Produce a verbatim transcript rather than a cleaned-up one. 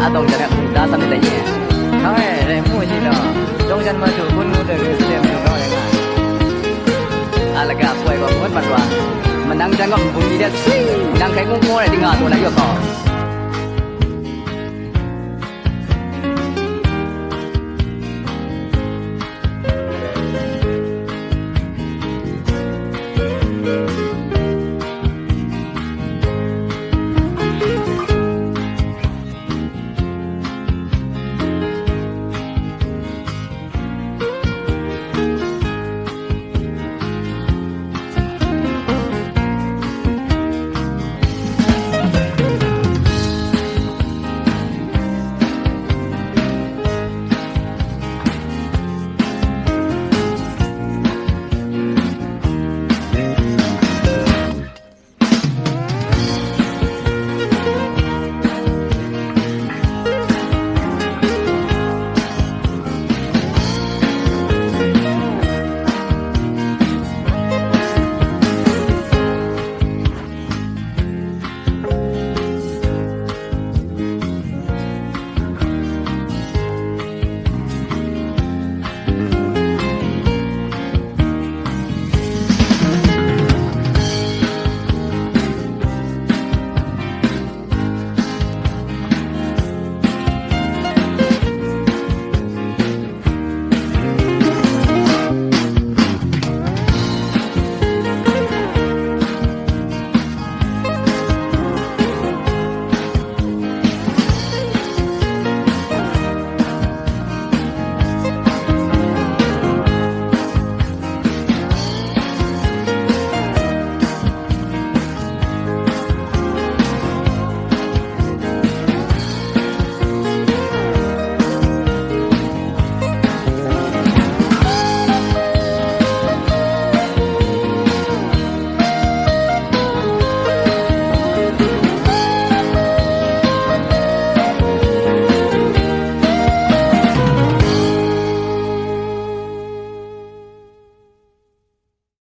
Atawng jan a mung da san myit dai ye. Hkang e rai nmu shi law, tawng jan ma du kun ngu doi re, stem du kau rai nga ai. A laga poi gaw ngut mat wa, manang jan gaw nbung ni de swi, nang hkrai kung kung rai di nga taw lai yaw kau.